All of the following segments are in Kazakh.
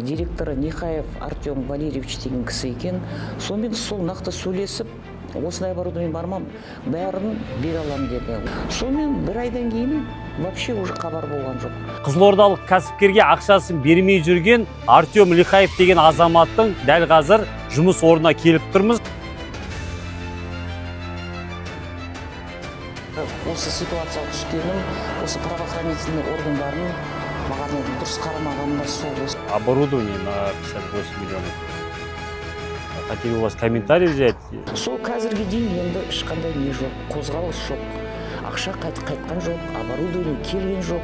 Директоры Нехаев Артем Валерьевич деген кісі екен. Сонымен сол нақты сөйлесіп, осындай оборудование бар ма, бәрін бере аламын деді. Сонымен бір айдан кейін вообще уже хабар болған жоқ. Қызылордалық кәсіпкерге ақшасын бермей жүрген Артем Лихаев деген азаматтың дәл қазір жұмыс орнына келіп тұрмыз. Осы ситуацияға түскенім, осы правоохранительный органдардың маған енді дұрыс қарамағанына сол. Оборудование на 58 миллионов. Хотели у вас комментарий взять. Сол қазірге дейін енді ешқандай не жоқ, қозғалыс жоқ, ақша қайтқан жоқ, оборудование келген жоқ.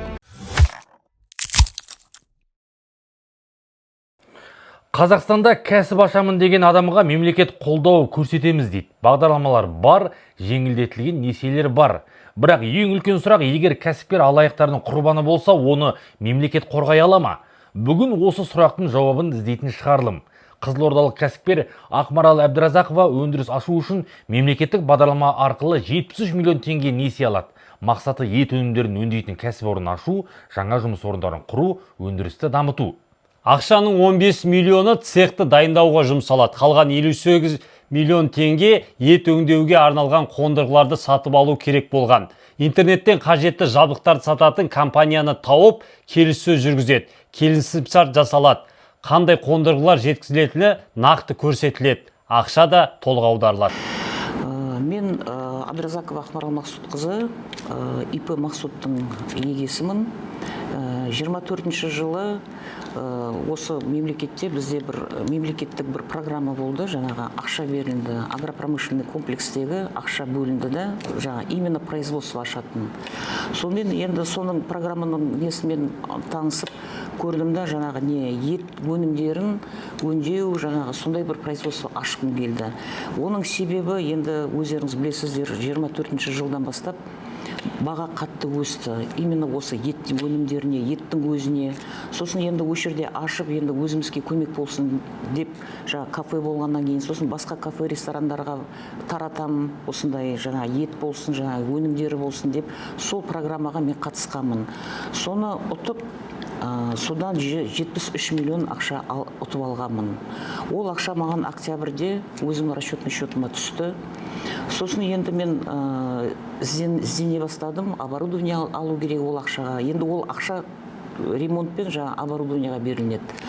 Қазақстанда кәсіп ашамын деген адамға мемлекет қолдау көрсетеміз дейді. Бағдарламалар бар, жеңілдетілген несиелер бар. Бірақ ең үлкен сұрақ: егер кәсіпкер алаяқтардың құрбаны болса, оны мемлекет қорғай ала ма? Бүгін осы сұрақтың жауабын іздейтін шығарылым. Қызылордалық кәсіпкер Ақмарал Әбдіразақова өндіріс ашу үшін мемлекеттік бағдарлама арқылы 73 миллион теңге несие алады. Мақсаты — ет өнімдерін өңдейтін кәсіпорын ашу, жаңа жұмыс орындарын құру, өндірісті дамыту. Ақшаның 15 миллионы цехты дайындауға жұмсалады. Қалған 58 миллион теңге ет өңдеуге арналған қондырғыларды сатып алу керек болған. Интернеттен қажетті жабдықтарды сататын компанияны тауып, келіссөз жүргізеді. Келісімшарт жасалады. Қандай қондырғылар жеткізілетіні нақты көрсетіледі. Ақша да толық аударылады. Мен Абдразакова Ақмарал Мақсұтқызы, ИП Мақсұттың егесімін. 24 жылы осы мемлекетте бізде бір мемлекеттік бір программа болды, жаңағы ақша берілді, агропромышленный комплекстегі ақша бөлінді да, жаңа именно производство ашатын. Сонымен енді соның программаның несімен танысып көрдім да, жаңағы не, ет өнімдерін өңдеу, жаңағы сондай бір производство ашқым келді. Оның себебі енді өздеріңіз білесіздер, 24 жылдан бастап баға қатты өсті именно осы ет өнімдеріне, еттің өзіне. Сосын енді осы жерде ашып, енді өзімізге көмек болсын деп, жаңа кафе болғаннан кейін, сосын басқа кафе, ресторандарға таратамын осындай жаңа ет болсын, жаңа өнімдері болсын деп, сол программаға мен қатысқанмын. Соны ұтып, содан 73 миллион ақша ұтып алғанмын. Ол ақша маған октябрьде өзімнің расчетный счетыма түсті. Сосын енді мен іздене бастадым, оборудование алу керек ол ақшаға. Енді ол ақша ремонтпен, жаңа оборудованиеға берілінеді.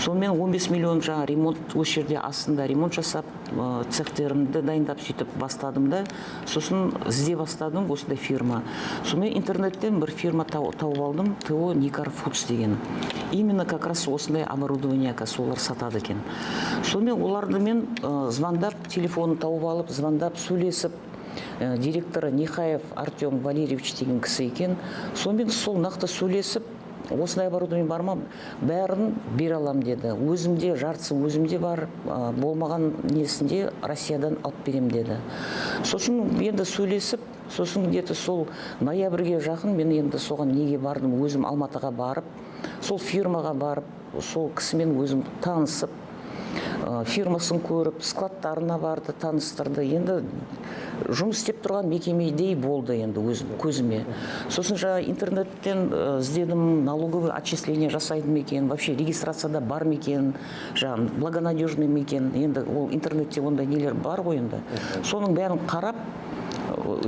Сонымен 15 миллион жаңа ремонт, осы жерде астында ремонт жасап, цехтерімді дайындап, сөйтіп бастадым да, сосын іздей бастадым осындай фирма. Сонымен интернеттен бір фирма тауып алдым, ТО Никар Фудс деген. Именно как раз осындай оборудование солар сатады екен. Сонымен оларды мен звондап, телефонын тауып алып, звондап сөйлесіп, директоры Нехаев Артем Валерьевич деген кісі екен. Сонымен сол нақты сөйлесіп, осындай оборудование бар ма, бәрін бере аламын деді. Өзімде жартысы өзімде бар, болмаған несінде Россиядан алып беремін деді. Сосын енді сөйлесіп, сосын где то сол ноябрьге жақын мен енді соған неге бардым, өзім Алматыға барып, сол фирмаға барып, сол кісімен өзім танысып, фирмасын көріп, складтарына барды, таныстырды. Енді жұмыс істеп тұрған мекемедей болды енді өзім көзіме. Сосын жаңа интернеттен іздедім, налоговый отчисление жасайды ма екен, вообще регистрацияда бар ма екен, жаңағы благонадежный ма екен. Енді ол интернетте ондай нелер бар ғой енді. Соның бәрін қарап,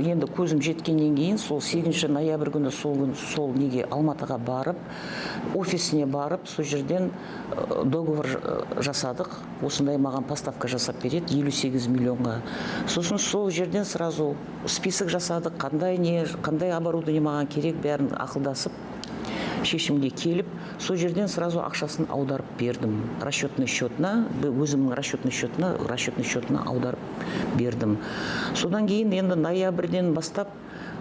енді көзім жеткеннен кейін, сол 8 ноябрь күні, сол күні сол неге, Алматыға барып, офисіне барып, сол жерден договор жасадық. Осындай маған поставка жасап береді 58 миллионға. Сосын сол жерден сразу список жасадық, қандай не, қандай оборудование маған керек, бәрін ақылдасып, шешімге келіп, сол жерден сразу ақшасын аударып бердім расчетный счетына, өзімнің расчетный счетына аударып бердім. Содан кейін енді ноябрьден бастап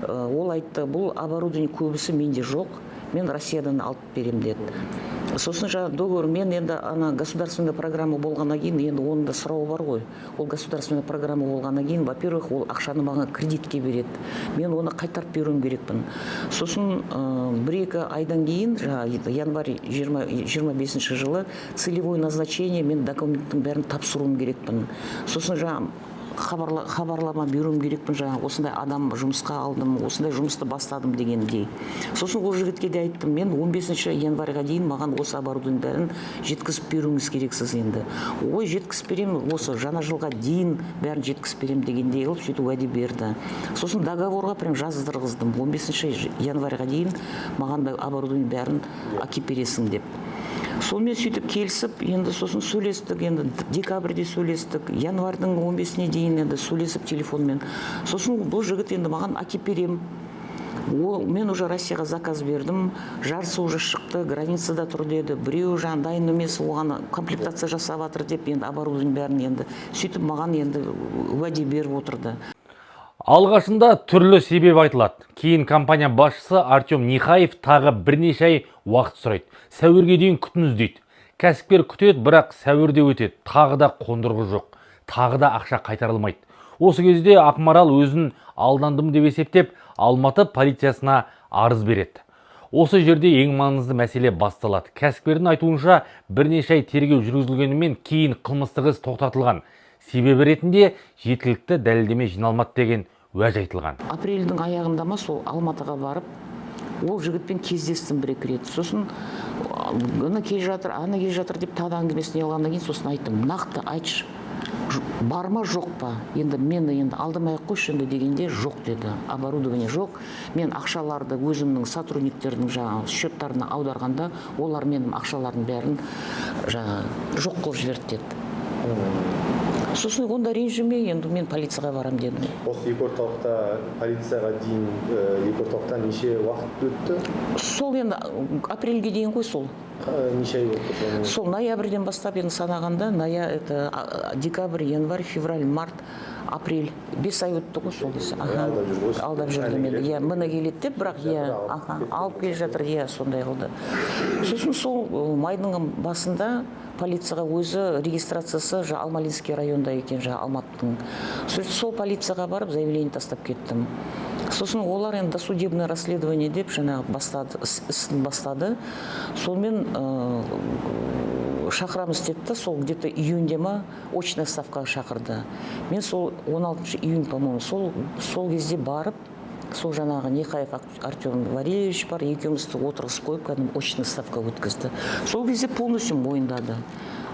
ол айтты: бұл оборудование көбісі менде жоқ, мен Россиядан алып беремін деді. Сосын жаңағы договор мен енді ана государственный программа болғаннан кейін, енді оның да сұрауы бар ғой. Ол государственный программа болғаннан кейін, во первых, ол ақшаны маған кредитке береді, мен оны қайтарып беруім керекпін. Сосын 1-2 айдан кейін, жаңағы январь 25-жылы целевой назначение мен документтің бәрін тапсыруым керекпін. Сосын жаңағы Хабарлама беруім керекпін, жаңағы осындай адам жұмысқа алдым, осындай жұмысты бастадым дегендей. Сосын ол жігітке де айттым: мен 15 январьға дейін маған осы оборудование бәрін жеткізіп беруіңіз керексіз енді. Ой, жеткізіп беремін, осы жаңа жылға дейін бәрін жеткізіп беремін дегендей қылып, сөйтіп уәде берді. Сосын договорға прям жаздырғыздым: 15 январьға дейін маған да оборудование бәрін әкеліп бересің деп. Сонымен сөйтіп келісіп, енді сосын сөйлестік, енді декабрьде сөйлестік, январьдың 15-іне дейін енді сөйлесіп телефонмен. Сосын бұл жігіт енді маған әкеліп беремін, ол мен уже Россияға заказ бердім, жартысы уже шықты, границада тұр деді, біреуі жаңағы дайын емес, оған комплектация жасап жатыр деп, енді оборудование бәрін енді сөйтіп маған енді уәде беріп отырды. Алғашында түрлі себеп айтылады. Кейін компания басшысы Артем Нихаев тағы бірнеше ай уақыт сұрайды. Сәуірге дейін күтіңіз дейді. Кәсіпкер күтеді, бірақ сәуірде өтеді. Тағы да қондырғы жоқ. Тағы да ақша қайтарылмайды. Осы кезде Ақмарал өзін алдандым деп есептеп, Алматы полициясына арыз береді. Осы жерде ең маңызды мәселе басталады. Кәсіпкердің айтуынша, бірнеше ай тергеу жүргізілгенімен, кейін қылмыстық іс тоқтатылған. Себебі ретінде жеткілікті дәлелдеме жиналмады деген уәж айтылған. Апрельдің аяғында ма, сол Алматыға барып, ол жігітпен кездестім бір екі рет. Сосын ана келе жатыр, ана келе жатыр деп тағы да әңгімесін алғаннан кейін, сосын айттым: нақты айтшы, бар ма, жоқ па, енді мені енді алдамай ақ қойшы енді дегенде, жоқ деді, оборудование жоқ. Мен ақшаларды өзімнің сотрудниктердің жаңағы счеттарына аударғанда, олар менің ақшалардың бәрін жаңағы жоқ қылып жіберді деді. Сосын онда ренжіме енді, мен полицияға барамын дедім. Осы екі орталықта, полицияға дейін екі орталықта неше уақыт өтті? Сол енді апрельге дейін ғой сол. Неше ай болды соның? Сол ноябрьден бастап енді санағанда, это декабрь, январь, февраль, март, апрель, 5 ай өтті ғой сол кезде. Аха. Алдап жүр ғой. Алдап жүрдім Әлі енді. келеді. Иә, міне келеді деп, бірақ иә. Алып Аха. кетті. Алып келе жатыр, иә, сондай қылды. Сосын сол майдың басында полицияға, өзі регистрациясы Алмалинский районда екен, жаңағы Алматының. Сөйтіп сол полицияға барып, заявление тастап кеттім. Сосын олар енді досудебное расследование деп жаңағы бастады, ісін бастады. Сонымен шақырамыз деді да, сол где то июньде ма, очная ставкаға шақырды. Мен сол 16 июнь, по моему, сол кезде барып, сол жаңағы Нехаев Артем Валерьевич бар, екеумізді отырғызып қойып, кәдімгі очный ставка өткізді. Сол кезде полностью мойындады: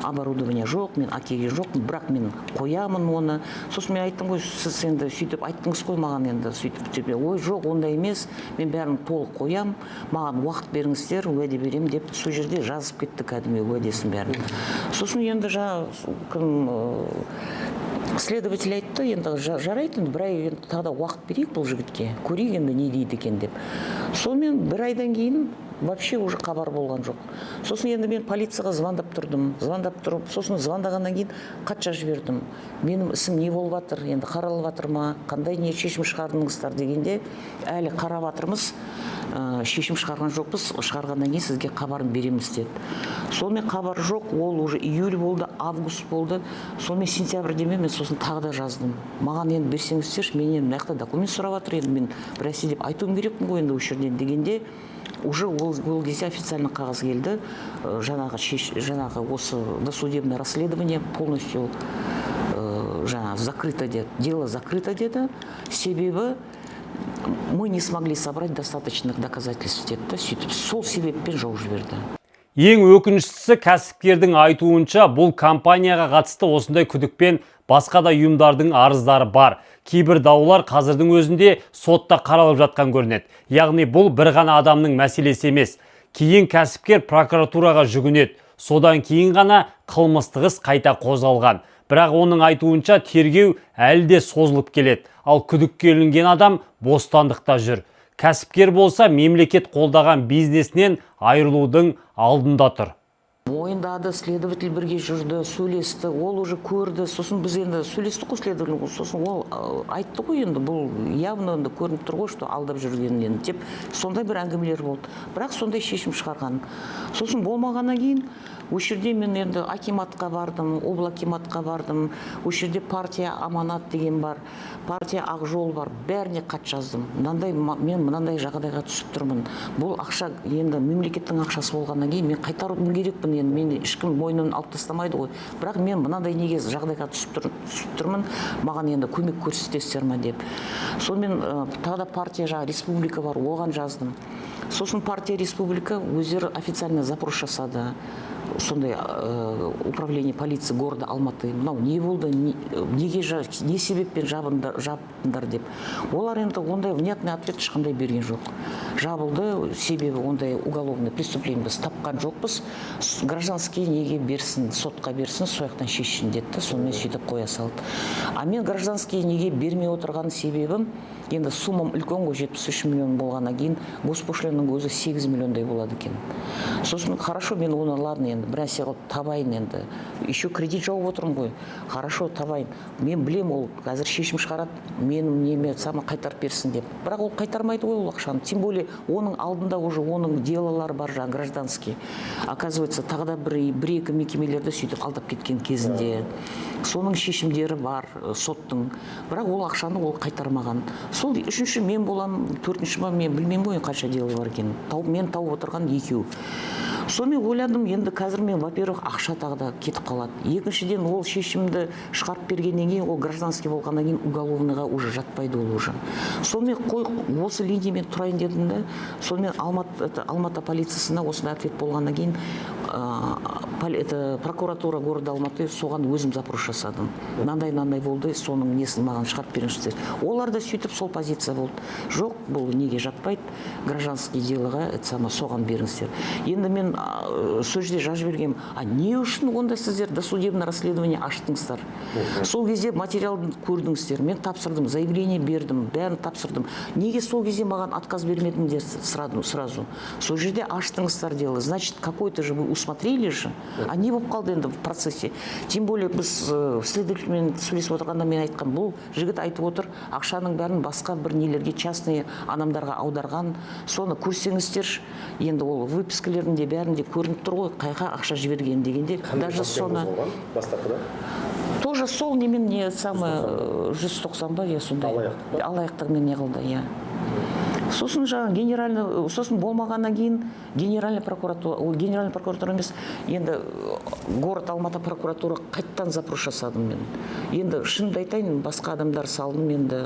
оборудование жоқ, мен әкелген жоқпын, бірақ мен қоямын оны. Сосын мен айттым ғой: сіз енді сөйтіп айттыңыз ғой маған енді сөйтіп деп. Ой, жоқ, ондай емес, мен бәрін толық қоям, маған уақыт беріңіздер, уәде беремін деп, сол жерде жазып кетті кәдімгі уәдесін бәрін. Сосын енді жаңағы кім, следователь айтты: енді жарайды, енді бір ай енді тағы да уақыт берейік бұл жігітке, көрейік енді не дейді екен деп. Сонымен бір айдан кейін вообще уже хабар болған жоқ. Сосын енді мен полицияға звондап тұрдым, звондап тұрып, сосын звондағаннан кейін хат жазып жібердім: менің ісім не болып жатыр енді, қаралып жатыр ма, қандай не шешім шығардыңыздар дегенде, әлі қарап жатырмыз, шешім шығарған жоқпыз, шығарғаннан кейін сізге хабарын береміз деді. Сонымен хабар жоқ, ол уже июль болды, август болды. Сонымен сентябрьде ме, мен сосын тағы да жаздым: маған енді берсеңіздерші, менен мына жақта документ сұрап жатыр, енді мен бір нәрсе деп айтуым керекпін ғой енді осы жерден дегенде, уже ол кезде официально қағаз келді, жаңағы жаңағы осы досудебное расследование полностью жаңағы закрыто деді, дело закрыто деді, себебі мы не смогли собрать достаточных доказательств деді да, сөйтіп сол себеппен жауып жіберді. Ең өкініштісі, кәсіпкердің айтуынша, бұл компанияға қатысты осындай күдікпен басқа да ұйымдардың арыздары бар. Кейбір даулар қазірдің өзінде сотта қаралып жатқан көрінеді. Яғни бұл бір ғана адамның мәселесі емес. Кейін кәсіпкер прокуратураға жүгінеді. Содан кейін ғана қылмыстық іс қайта қозғалған. Бірақ оның айтуынша, тергеу әлі де созылып келеді. Ал күдікке ілінген адам бостандықта жүр. Кәсіпкер болса, мемлекет қолдаған бизнесінен айырылудың алдында тұр. Мойындады, следователь бірге жүрді, сөйлесті, ол уже көрді. Сосын біз енді сөйлестік қой следователь, сосын ол айтты ғой: енді бұл явно енді көрініп тұр ғой, что алдап жүргенін енді деп, сондай бір әңгімелер болды. Бірақ сондай шешім шығарған. Сосын болмағаннан кейін осы жерде мен енді акиматқа бардым, обл акиматқа бардым, осы жерде партия Аманат деген бар, партия Ақ жол бар, бәріне хат жаздым: мынандай мен мынандай жағдайға түсіп тұрмын, бұл ақша енді мемлекеттің ақшасы болғаннан кейін мен қайтаруым керекпін енді. Мені ешкім мойнымнан алып тастамайды ғой. Бірақ мен мынандай неге жағдайға түсіп тұрмын, маған енді көмек көрсетесіздер ма деп. Сонымен тағы да партия, жаңағы «Республика» бар, оған жаздым. Сосын партия «Республика» өздері официально запрос жасады сондай управление полиции города Алматы: мынау не болды, неге, не себеппен жаптыңдар деп. Олар енді ондай внятный ответ ешқандай берген жоқ. Жабылды, себебі ондай уголовный преступление біз тапқан жоқпыз, гражданский неге берсін, сотқа берсін, сол жақтан шешсін деді да, сонымен сөйтіп қоя салды. А мен гражданский неге бермей отырған себебім, енді суммам үлкен ғой, 73 миллион болғаннан кейін, госпошлинаның өзі 8 миллиондай болады екен. Сосын хорошо, мен оны, ладно, енді бір нәрсе қылып табайын, енді еще кредит жауып отырмын ғой, хорошо, табайын. Мен білем, ол қазір шешім шығарады, менің неме самое қайтарып берсін деп. Бірақ ол қайтармайды ғой ол ақшаны, тем более оның алдында уже оның делолары бар, жаңағы гражданский. Оказывается, тағы да бір екі мекемелерді сөйтіп алдап кеткен кезінде, соның шешімдері бар соттың. Бірақ ол ақшаны ол қайтармаған. Сол үшінші мен боламын, төртінші ма, мен білмеймін ғой қанша дело бар екенін. Мен тауып отырған екеу. Сонымен ойладым, енді қазір мен, во первых, ақша тағы да кетіп қалады, екіншіден, ол шешімді шығарып бергеннен кейін, ол гражданский болғаннан кейін, уголовныйға уже жатпайды ол уже. Сонымен қой, осы линиямен тұрайын дедім да. Сонымен Алматы, это, Алматы полициясына осындай ответ болғаннан кейін, это, прокуратура города Алматы, соған өзім запрос жасадым: мынандай мынандай болды, соның несін маған шығарып беріңізші деп. Олар да сөйтіп сол позиция болды: жоқ, бұл неге жатпайды, гражданский делоға, это самое, соған беріңіздер. Енді мен сол жерде жазып жібергенмін: а не үшін онда сіздер досудебное расследование аштыңыздар? Сол кезде материалды көрдіңіздер, мен тапсырдым, заявление бердім, бәрін тапсырдым. Неге сол кезде маған отказ бермедіңдер сразу? Сразу сол жерде аштыңыздар дело, значит, какой то же вы усмотрели же. А не болып қалды енді в процессе? Тем более біз следовательмен сөйлесіп отырғанда мен айтқан: бұл жігіт айтып отыр, ақшаның бәрін басқа бір нелерге, частный адамдарға аударған, соны көрсеңіздерші. Енді ол выпискалерінде бәрінде көрініп тұр ғой, қайға ақша жіберген дегенде. Қандай Даже баппен соны қозғалған бастапқыда? Тоже сол немен, не самое, 190 ба, иә, сондай. Алаяқтық па? Алаяқтығымен не қылды, иә. Сосын жаңағы генеральный, сосын болмағаннан кейін генеральный прокуратура, ой, генеральный прокуратура емес енді, город Алматы прокуратура, қайттан запрос жасадым мен. Енді шынымды айтайын, басқа адамдар салдым енді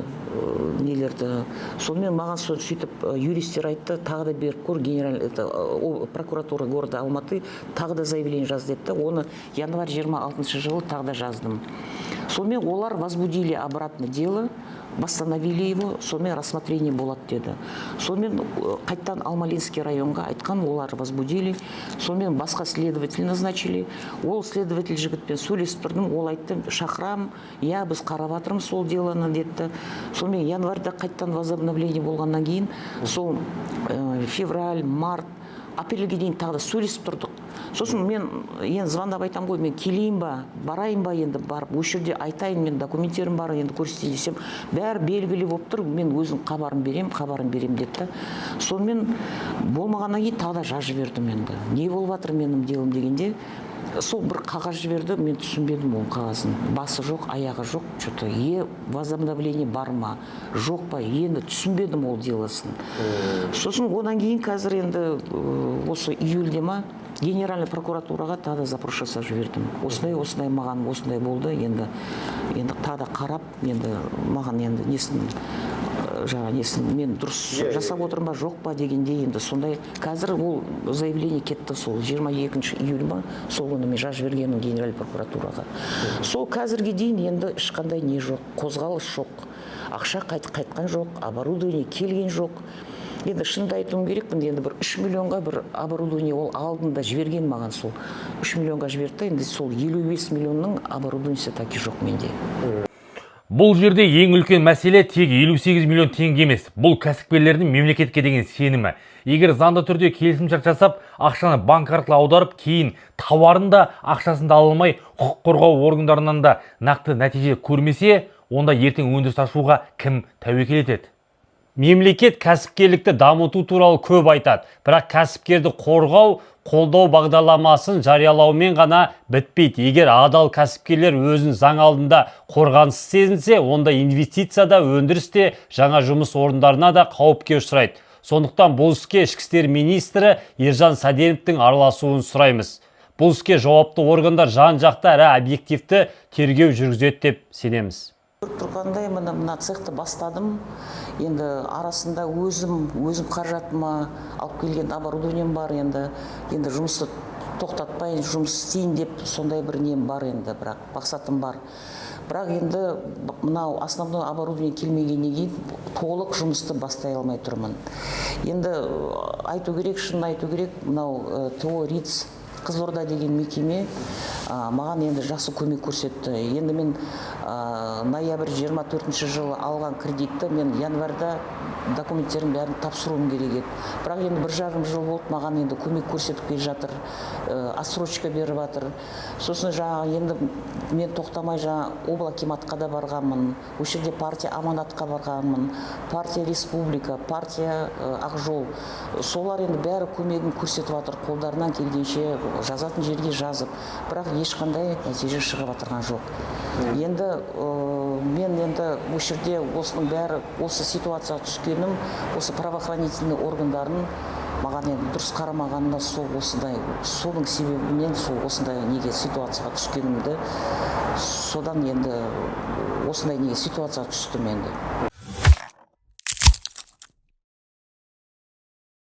нелерді. Сонымен маған сөйтіп юристтер айтты: тағы да беріп көр генеральный, это, прокуратура города Алматы, тағы да заявление жаз депті. Оны январь 26 жылы тағы да жаздым. Сонымен олар возбудили обратно дело, восстановили его, сонымен рассмотрение болады деді. Сонымен қайттан Алмалинский районға айтқан, олар возбудили. Сонымен басқа следователь назначили. Ол следователь жігітпен сөйлесіп тұрдым, ол айтты: шақырам, иә, біз қарап жатырмыз сол делоны депті. Сонымен январьда қайттан возобновление болғаннан кейін, сол февраль, март, апрельге дейін тағы да сөйлесіп тұрдық. Сосын мен енді звондап айтамын ғой: мен келейін ба, барайын ба, енді барып осы жерде айтайын, мен документтерім бар, енді көрсетейін десем, бәрі белгілі болып тұр, мен өзім хабарын беремін, хабарын беремін деді да. Сонымен болмағаннан кейін тағы да жазып жібердім, енді не болып жатыр менің делом дегенде, сол бір қағаз жіберді. Мен түсінбедім ол қағаздың, басы жоқ, аяғы жоқ, че то е возобновление бар ма, жоқ па, енді түсінбедім ол делосын. Сосын одан кейін қазір енді осы июльде ма, генеральный прокуратураға тағы да запрос жасап жібердім: осындай осындай, маған осындай болды, енді тағы да қарап, енді маған енді несін, жаңа несін, мен дұрыс Иә, иә, жасап отырмын ба, жоқ па дегендей. Енді сондай қазір ол заявление кетті, сол 22 июль ма, сол күні мен жазып жібергенмін генеральный прокуратураға. Сол қазірге дейін енді ешқандай не жоқ, қозғалыс жоқ, ақша қайтқан жоқ, оборудование келген жоқ. Енді шынымды айтуым керекпін, енді бір 3 миллионға бір оборудование ол алдында жіберген маған, сол 3 миллионға жіберді да, енді сол 55 миллионның оборудованиесі так и жоқ менде. Бұл жерде ең үлкен мәселе тек 58 миллион теңге емес, бұл кәсіпкерлердің мемлекетке деген сенімі. Егер заңды түрде келісімшарт жасап, ақшаны банк арқылы аударып, кейін тауарын да, ақшасын да ала алмай, құқық қорғау органдарынан да нақты нәтиже көрмесе, онда ертең өндіріс ашуға кім тәуекел етеді? Мемлекет кәсіпкерлікті дамыту туралы көп айтады, бірақ кәсіпкерді қорғау, қолдау бағдарламасын жариялаумен ғана бітпейді. Егер адал кәсіпкерлер өзін заң алдында қорғансыз сезінсе, онда инвестиция да, өндіріс те, жаңа жұмыс орындарына да қауіпке ұшырайды. Сондықтан бұл іске ішкі істер министрі Ержан Сәденовтің араласуын сұраймыз. Бұл іске жауапты органдар жан-жақты әрі объективті тергеу жүргізеді деп сенеміз. Көріп тұрғандай, міне, мына цехты бастадым. Енді арасында өзім қаражатыма алып келген оборудованием бар. Енді жұмысты тоқтатпай жұмыс істейін деп сондай бір нем бар енді, бірақ мақсатым бар. Бірақ енді мынау основной оборудование келмегеннен кейін толық жұмысты бастай алмай тұрмын. Енді айту керек, шынын айту керек, мынау ТОО «Риц Қызылорда» деген мекеме маған енді жақсы көмек көрсетті. Енді мен ноябрь 24 жылы алған кредитті мен январьда документтерін бәрін тапсыруым керек еді. Бірақ енді 1,5 жыл болды, маған енді көмек көрсетіп келе жатыр, отсрочка беріп жатыр. Сосын жаңағы енді мен тоқтамай жаңа обл акиматқа да барғанмын, осы жерде партия «Аманатқа» барғанмын, партия «Республика», партия «Ақ жол». Солар енді бәрі көмегін көрсетіп жатыр, қолдарынан келгенше жазатын жерге жазып, бірақ ешқандай нәтиже шығып жатырған жоқ. Енді мен енді осы жерде осының бәрі, осы ситуацияға түскенім, осы правоохранительный органдардың маған енді дұрыс қарамағанына, сол осындай, соның себебімен сол осындай неге ситуацияға түскенімді, содан енді осындай неге ситуацияға түстім енді.